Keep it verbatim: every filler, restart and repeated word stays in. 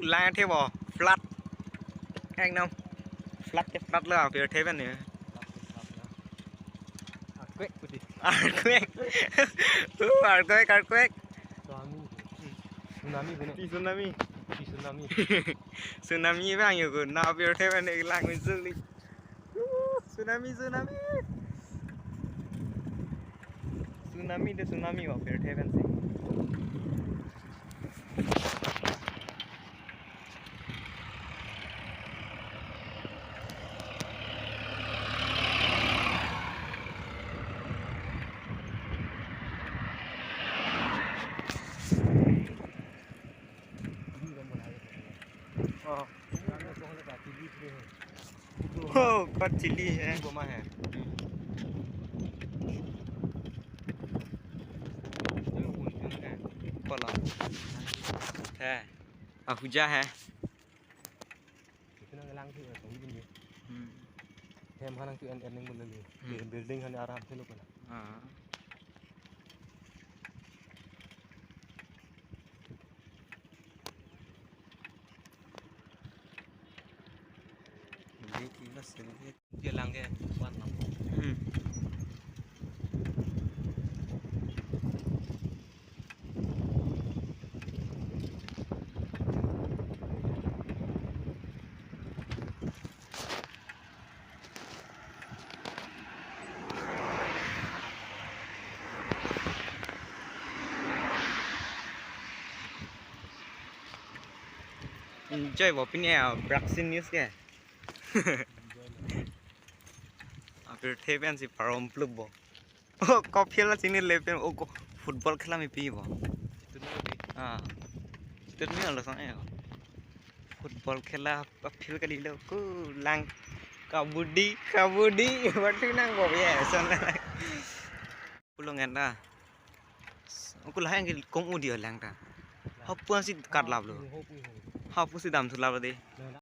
Lang the bo, flood. Ekdom flood ke flood lo, apirthe pen ne. Earthquake putih. Earthquake. Uh, earthquake, earthquake. Tsunami. Tsunami bene. Ti tsunami. Ti tsunami. Tsunami bang yo ko, na apirthe pen ne lang mi suli. Uh, tsunami, tsunami. Tsunami de tsunami, apirthe pensi. Oh. Oh, kachili hai. Boma hai. Kola. Hai. Ahuja hai. Kitu nang lang tu, eh, tong ini. Hmm. Hem hanang tu en, en nang boleh. Hmm. Building han aram se lo pala. Ah. Hindi, kilos, hindi. Dia lang ke, kuat lang. Hmm. Enjoy bo pini ya, Braksin News ke. Apirthe pensi parom plup bo. Oh, ko field la sini le pen, oh, ko football khela mepi bo. Ah. Itu ni alo sang eh. Football khela, field kalilo, ko lang kabaddi, kabaddi, batu nang bo ya, son. Pulo ngen ta. Ko lahai ke kom udi lang ta. Hapu si kat lap lo. Hapu si dam thu lap lo de.